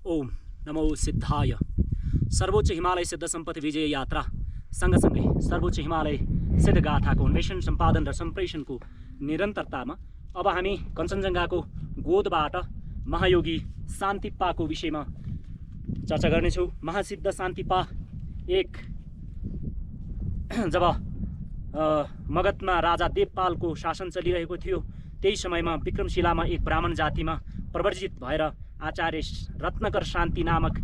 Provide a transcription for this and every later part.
ओम नमो सिद्धाय। सर्वोच्च हिमालय सिद्ध सम्पत्ति विजय यात्रा सँगसँगै सर्वोच्च हिमालय सिद्ध गाथाको अन्वेषण सम्पादन र सम्प्रेषणको निरन्तरतामा अब हामी कञ्चनजङ्घाको गोदबाट महायोगी शान्तिपाको विषयमा चर्चा गर्नेछौँ। महासिद्ध शान्तिपा एक जब मगधमा राजा देवपालको शासन चलिरहेको थियो, त्यही समयमा विक्रमशिलामा एक ब्राह्मण जातिमा प्रवर्जित भएर आचार्य रत्नकर शान्ति नामक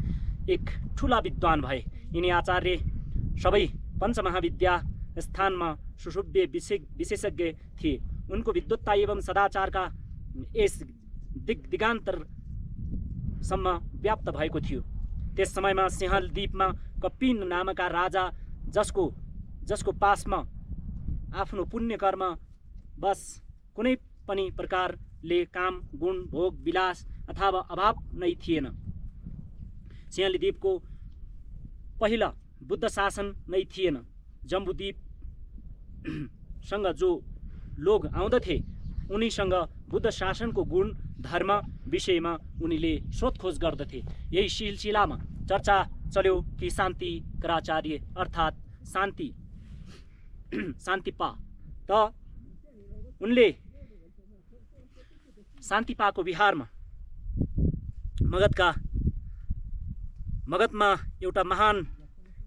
एक ठुला विद्वान भए। यिनी आचार्य सबै पञ्चमहाविद्या स्थानमा सुशुभ्य विशेषज्ञ थिए। उनको विद्वत्ता एवं सदाचारका यस दिगान्तरसम्म व्याप्त भएको थियो। त्यस समयमा सिंहलद्वीपमा कपिन नामका राजा जसको पासमा आफ्नो पुण्य कर्म बस कुनै पनि प्रकारले काम, गुण, भोग, विलास अथवा अभाव नै थिएन। सिंहलद्वीपको पहिला बुद्ध शासन नै थिएन। जम्बुद्वीपसँग जो लोग आउँदथे उनीसँग बुद्ध शासनको गुण, धर्म विषयमा उनीले सोधखोज गर्दथे। यही सिलसिलामा चर्चा चल्यो कि शान्तिकराचार्य अर्थात् शान्तिपा त उनले शान्तिपाको विहारमा मगधमा एउटा महान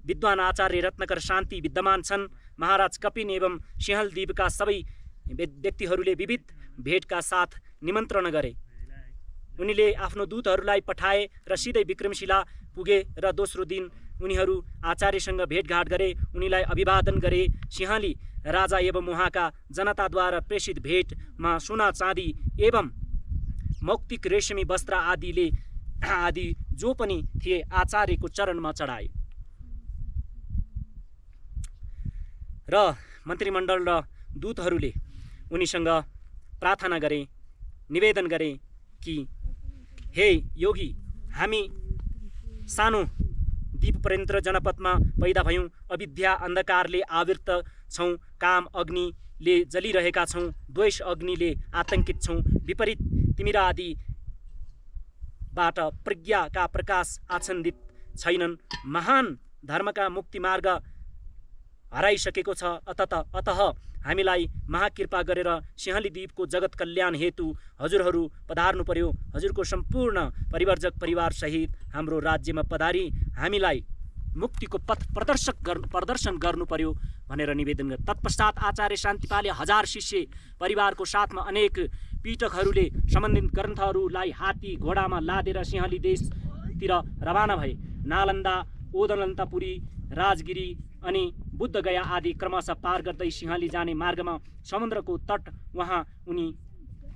विद्वान आचार्य रत्नकर शान्ति विद्यमान छन्। महाराज कपिन एवं सिंहलद्वीपका सबै व्यक्तिहरूले विविध भेटका साथ निमन्त्रणा गरे। उनीले आफ्नो दूतहरूलाई पठाए र सिधै विक्रमशिला पुगे र दोस्रो दिन उनीहरू आचार्यसँग भेटघाट गरे। उनीलाई अभिवादन गरे। सिंहली राजा एवं उहाँका जनताद्वारा प्रेषित भेटमा सोना, चाँदी एवं मौक्तिक रेशमी वस्त्र आदि जो पनि थिए आचार्यको चरणमा चढाए र मन्त्रीमण्डल र दूतहरूले उनीसँग प्रार्थना गरे, निवेदन गरे कि हे योगी, हामी सानो द्वीपपर्यन्त जनपदमा पैदा भयौँ। अविद्या अन्धकारले आवृत छौँ। काम अग्निले जलिरहेका छौँ। द्वेष अग्निले आतंकित छौँ। विपरीत तिमिरा आदिबाट प्रज्ञाका प्रकाश आच्छन्दित छैनन्। महान धर्मका मुक्ति मार्ग हराइसकेको छ। अतः हामीलाई महाकृपा गरेर सिंहलद्वीपको जगत कल्याण हेतु हजुरहरू पधार्नु पर्यो। हजुरको सम्पूर्ण परिवर्जक परिवार सहित हाम्रो राज्यमा पधारी हामीलाई मुक्तिको पथ प्रदर्शन गर्नु पर्यो भनेर निवेदन गरे। तत्पश्चात आचार्य शान्तिपाले 1000 शिष्य परिवारको साथमा अनेक पीठकहरूले सम्बन्धित ग्रन्थहरूलाई हात्ती घोडामा लादेर सिंहली देशतिर रवाना भए। नालन्दा, ओदनन्तपुरी, राजगिरी अनि बुद्धगया आदि क्रमशः पार गर्दै सिंहली जाने मार्गमा समुद्रको तट वहाँ उनी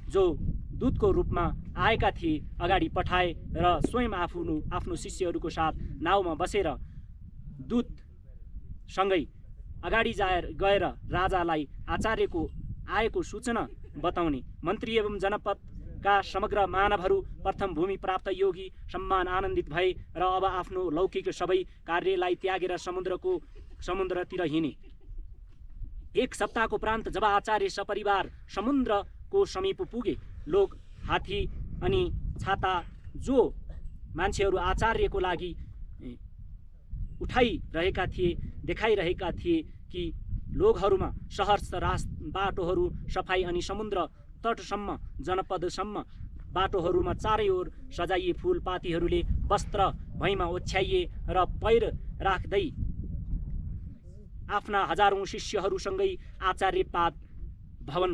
जो दूतको रूपमा आएका थिए अगाडि पठाए र स्वयं आफ्नो शिष्यहरूको साथ नाउमा बसेर दूतसँगै अगाडि गएर राजालाई आचार्यको आएको सूचना बताउने। मन्त्री एवं जनपदका समग्र मानवहरू प्रथम भूमि प्राप्त योगी सम्मान आनन्दित भए र अब आफ्नो लौकिक सबै कार्यलाई त्यागेर समुद्रतिर हिँडे। एक सप्ताहको उपरान्त जब आचार्य सपरिवार समुद्रको समीप पुगे, लोग, हात्ती अनि छाता जो मान्छेहरू आचार्यको लागि देखाइरहेका थिए कि लोगहरूमा सहर्ष बाटोहरू, सफाई अनि समुद्र तटसम्म जनपदसम्म बाटोहरूमा चारै ओर सजाइए फुलपातीहरूले वस्त्र भैँमा ओछ्याइए र पैर राख्दै आफ्ना हजारौं शिष्यहरूसँगै आचार्य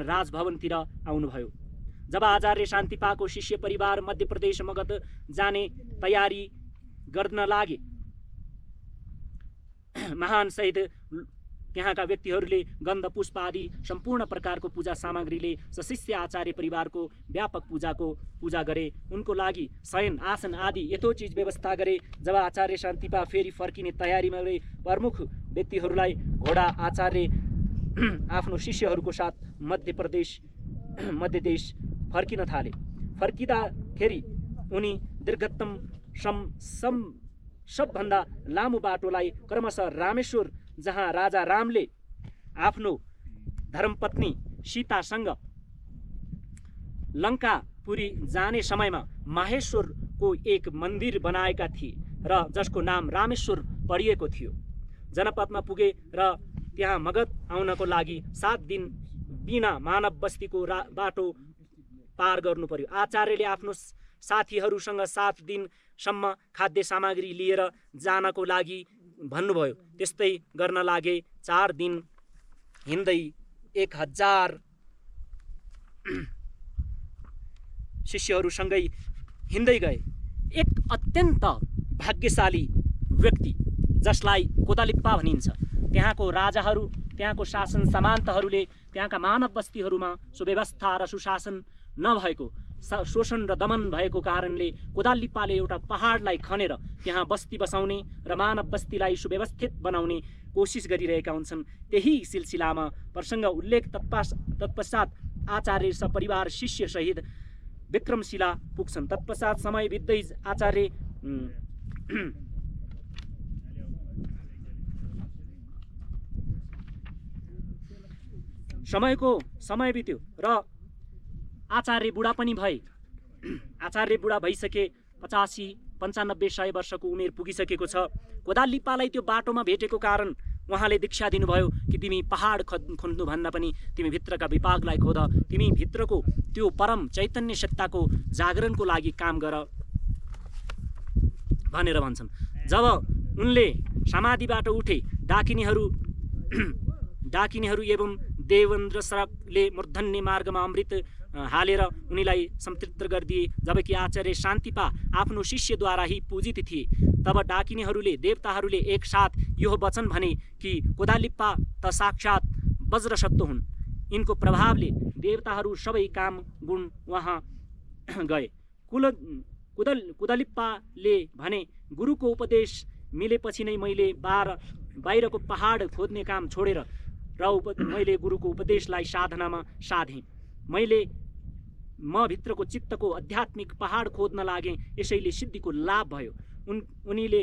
राजभवनतिर आउनुभयो। जब आचार्य शान्तिपाको शिष्य परिवार मध्य प्रदेश मगध जाने तयारी गर्न लागे, महान सहित त्यहाँका व्यक्तिहरूले गन्ध, पुष्प आदि सम्पूर्ण प्रकारको पूजा सामग्रीले सशिष्य आचार्य परिवारको व्यापक पूजा गरे। उनको लागि शयन, आसन आदि यथोचित व्यवस्था गरे। जब आचार्य शान्तिपा फेरि फर्किने तयारीमा रहे, प्रमुख व्यक्तिहरूलाई घोडा आचार्य आफ्नो शिष्यहरूको साथ मध्य देश फर्किन थाले। फर्किँदाखेरि उनी दीर्घतम सबभन्दा लामो बाटोलाई क्रमशः रामेश्वर, जहाँ राजा रामले आफ्नो धर्मपत्नी सीतासँग लङ्कापुरी जाने समयमा माहेश्वर को एक मन्दिर बनाएका थिए र जसको नाम रामेश्वर पढिएको थियो। जनपदमा पुगे र त्यहाँ मगध आउनको लागि 7 दिन बिना मानव बस्तीको बाटो पार गर्नु पर्यो। आचार्यले आफ्नो साथीहरूसँग 7 दिनसम्म खाद्य सामग्री लिएर जानको लागि भन्नुभयो। त्यस्तै गर्न लागे। 4 दिन हिँड्दै 1000 शिष्यहरूसँगै हिँड्दै गए। एक अत्यन्त भाग्यशाली व्यक्ति जसलाई कोदालिप्पा भनिन्छ, त्यहाँको राजाहरू, त्यहाँको शासन सामन्तहरूले त्यहाँका मानव बस्तीहरूमा सुव्यवस्था र सुशासन नभएको, शोषण र दमन भएको कारणले कोदालिप्पाले एउटा पहाडलाई खनेर त्यहाँ बस्ती बसाउने र मानव बस्तीलाई सुव्यवस्थित बनाउने कोसिस गरिरहेका हुन्छन्। त्यही सिलसिलामा प्रसङ्ग उल्लेख तत्पश्चात आचार्य सपरिवार शिष्य सहित विक्रमशिला पुग्छन्। तत्पश्चात समय बित्दै आचार्य समय बित्यो र आचार्य बुढा पनि भए। आचार्य बुढा भइसके 85-95-100 वर्षको उमेर पुगिसकेको छ। कोदालिप्पालाई त्यो बाटोमा भेटेको कारण उहाँले दीक्षा दिनुभयो कि तिमी पहाड खन्नुभन्दा पनि तिमी भित्रका विपाकलाई खोद, तिमी भित्रको त्यो परम चैतन्य सत्ताको जागरणको लागि काम गर भनेर भन्छन्। जब उनले समाधिबाट उठे, डाकिनीहरू एवं देवेन्द्र सरकले मूर्धन्य मार्गमा अमृत हालेर उनीलाई संतृप्त गरिदिए। जबकि आचार्य शान्तिपा आफ्नो शिष्यद्वारा ही पूजित थिए। तब डाकिनीहरूले, देवताहरूले एकसाथ यो वचन भने कि कोदालिप्पा त साक्षात वज्रसत्व हुन्। यिनको प्रभावले देवताहरू सबै काम गुण वहाँ गए। कोदालिप्पाले भने, गुरुको उपदेश मिलेपछि नै मैले बाहिरको पहाड खोज्ने काम छोडेर मैले गुरुको उपदेशलाई साधनामा साधेँ। म भित्रको चित्तको आध्यात्मिक पहाड खोज्न लागेँ, यसैले सिद्धिको लाभ भयो। उनीले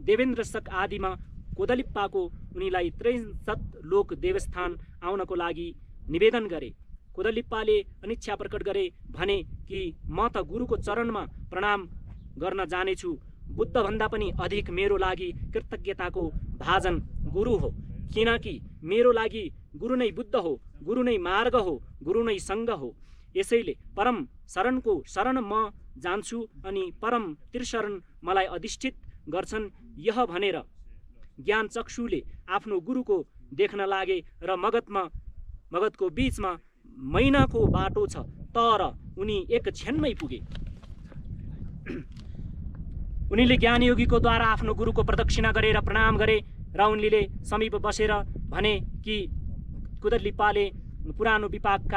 देवेन्द्र सक आदिमा कोदालिप्पाको उनीलाई 63 लोक देवस्थान आउनको लागि निवेदन गरे। कोदालिप्पाले अनिच्छा प्रकट गरे, भने कि म त गुरुको चरणमा प्रणाम गर्न जानेछु। बुद्धभन्दा पनि अधिक मेरो लागि कृतज्ञताको भाजन गुरु हो, किनकि मेरो लागि गुरु नै बुद्ध हो, गुरु नै मार्ग हो, गुरु नै सङ्ग हो। यसैले परम शरणको शरण म जान्छु अनि परम त्रिशरण मलाई अधिष्ठित गर्छन्। यह भनेर ज्ञान चक्षुले आफ्नो गुरुको देख्न लागे र मगधको बीचमा महिनाको बाटो छ, तर उनी एक क्षणमै पुगे। उनीले ज्ञानयोगीको द्वारा आफ्नो गुरुको प्रदक्षिणा गरेर प्रणाम गरे र उनले समीप बसेर भने कि कोदालिप्पाले पुरानो विपाक